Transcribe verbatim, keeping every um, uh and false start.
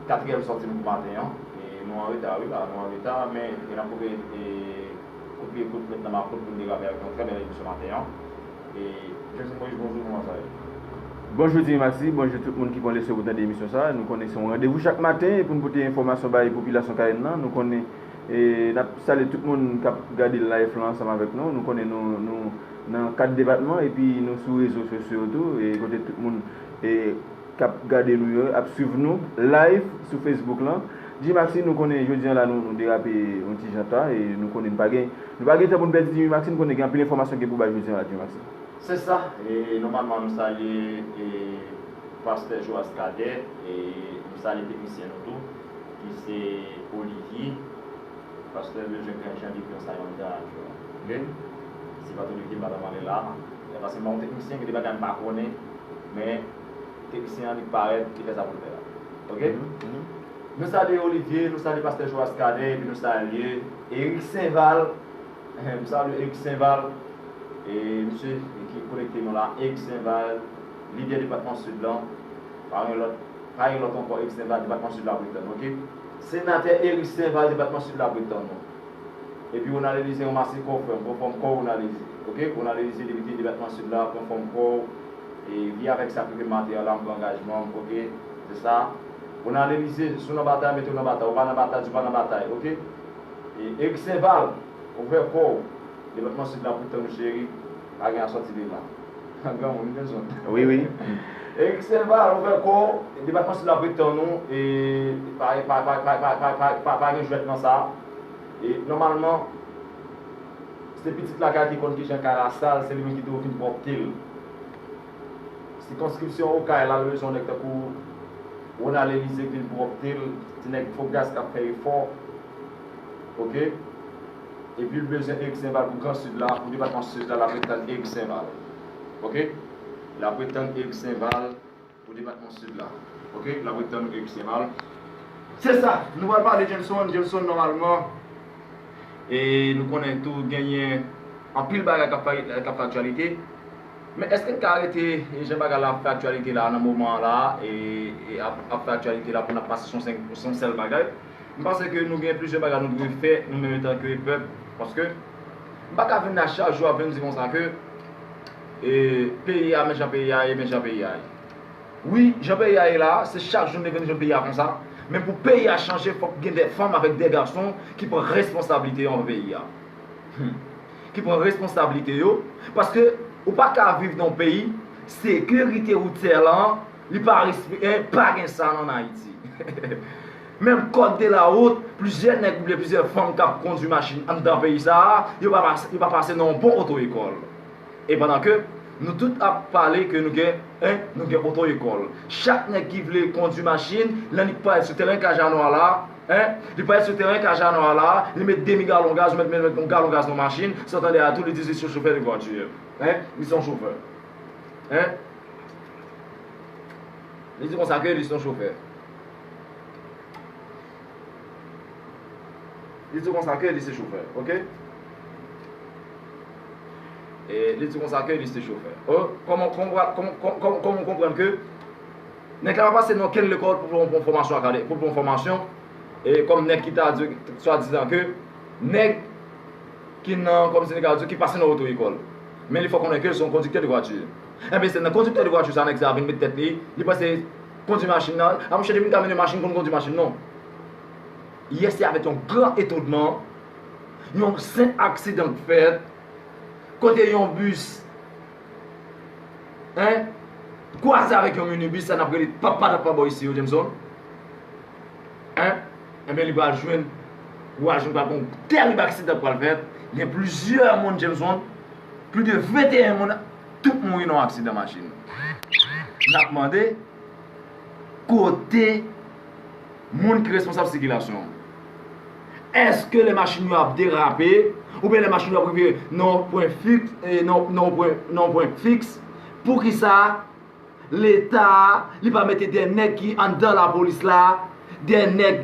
Katriyèm sòti nou pou maten an. E nou an reta, wi, la, nou an reta, men e n ap pwoke e, kout pye, kout mèt nan makout pou n derape avèk yon trè bèl emisyon maten an. E Jameson Moïse, bonjou, kòman sa ye? Bonjou, Jimmy Maxi, bonjou tout moun ki pran leson pou tande emisyon sa a. Nou konnen se yon randevou chak maten pou n pote enfòmasyon bay popilasyon Kayèn nan. Nou konnen, e, n ap salye tout moun k ap gade live lan ansanm avèk nou. Nou konnen nou, nou nan kat depatman epi nou sou rezo sosyo yo tou, e kote tout moun, e, k ap gade nou yo, ap swiv nou live sou Facebook lan. Jimmy Maxi, nou konnen jodi an la nou, nou derape yon ti jan ta, e nou konnen nou pa gen, nou pa gen tan pou n pèdi Jimmy Maxi, nou konnen gen anpil enfòmasyon gen pou bay jodi an la, Jimmy Maxi. Se sa, e nòmalman nou salye e pastè Joas Cadet, e nou salye teknisyen nou tou, ki se Olivier. Pastè bezwen gen jan li pran sa yon dan a, oke? Si pa t Olivier, m pa t ap ale la. E paske m pa yon teknisyen, gen de bagay m pa konnen, men teknisyen an li parèt, li fè sa pou l fè la. Oke? Nou salye Olivier, nou salye pastè Joas Cadet, epi nou salye Eric Sainval. M salye Eric Sainval, e misye ki konekte nou la, Eric Sainval, lidè depatman Sid lan. Pa gen lòt, pa gen lòt ankò, Eric Sainval, depatman Sid la pou l tann, oke? Senatè Eric Sainval, depatman Sid la pou l tann nou. Epi Ronald Elysée, ranmase kò w, frè m, pran fòm kò w, Ronald Elysée, oke? Ronald Elysée, depite depatman Sid la, pran fòm kò w. E vi avèk sa k rive maten an la, m pran angajman m, oke? Se sa. Ronald Elysée, si w nan batay, mete w nan batay. Ou pa nan batay, di w pa nan batay, oke? E Eric Sainval, ouvè kò w. Depatman Sid la pou l tann ou, cheri. Pa gen a sòti de la. Granmoun, m bezwen. Wi, wi. Eric Sainval, ouvè kò w. Depatman Sid la pou l tann ou. E pa, pa, pa gen jwèt nan sa. E nòmalman, se pitit lakay ki konn kijan kay la sal, se li menm ki dwe vin pwòpte l. Sikonskripsyon Okay la, l bezwen yon nèg tankou Ronald Elysée ki vin pwòpte l, ti nèg Fo Gaz k ap fè efò. Oke? Epi l bezwen Eric Sainval pou Gran Sid la, pou depatman Sid la, l ap ret tann Eric Sainval. Oke? L ap ret tann Eric Sainval pou depatman Sid la. Oke? L ap ret tann Eric Sainval. Se sa, nou pral pale Jameson, Jameson nòmalman. E nou konnen tou genyen anpil bagay k ap fè, k ap fè aktyalite. Men èske n ka rete jan bagay la ap fè aktyalite la nan moman an la, e, e ap, ap fè aktyalite la pou n ap pase sou yon sèl bagay? M panse ke nou gen plizyè bagay nou dwe fè, nou menm etanke pèp, paske m pa ka vin la chak jou ap vin di konsa ke, e, peyi a, men jan peyi a ye, men jan peyi a ye. Wi, jan peyi a ye la, se chak jou nou vin jwenn peyi a konsa, men pou peyi a chanje, fòk gen de fanm avèk de gason ki pran responsablite yo anvè peyi a. Hmm. Ki pran responsablite yo, paske ou pa ka viv nan yon peyi, sekirite woutyè lan, li pa respekte, pa gen sa an Ayiti. Menm kòd de la wout, plizyè nèg oubyen plizyè fanm k ap kondwi machin anndan peyi sa a, yo pa pase, yo pa pase nan yon bon oto ekòl. E pandan ke nou tout ap pale ke nou gen, en, nou gen oto ekòl. Chak nèg ki vle kondwi machin, lè li parèt sou teren Kajanwa la, en, li parèt sou teren Kajanwa la, li met demi galon gaz, ou mèt met yon galon gaz nan machin, san tande a tou, li di li se chofè de vwati. En, li se yon chofè. En? Li di konsa ke li se yon chofè. Li di konsa ke li se chofè, oke? E li di konsa ke li se chofè. O, kòman, kòman, kòman, kòman, kòman, kòman w konprann ke nèg la pa pase nan okenn lekòl pou pran yon fòmasyon akade-, pou pran yon fòmasyon, e kòm nèg ki ta di, swadizan ke nèg ki nan, kòm si nou ka di, ki pase nan oto ekòl. Men li fè konnen ke l se yon kondiktè de vwati. Enben, se nan kondiktè de vwati sa nèg sa a vin met tèt li, li panse kondwi machin nan, a monchè, depi m ta mennen machin, m konn kondwi machin non. Yè, se avèk yon gran etonman, yon senp aksidan k fèt, kote yon bis, en, kwaze avèk yon minibis, sa n ap rele papa nan pa bò isi yo, Jameson. En? Enben, li pral jwenn, ou pral jwenn pral gen yon tèrib aksidan k pral fèt. Gen plizyè moun, Jameson, plis de venteyen moun, tout mouri nan yon aksidan machin. N ap mande, kote moun ki responsab sikilasyon an? Èske lè machin yo ap derape, oubyen lè machin yo ap rive nan yon pwen fiks, e, nan, nan yon pwen, nan yon pwen fiks, poukisa Leta a, li pa mete de nèg ki anndan lapolis la, de nèg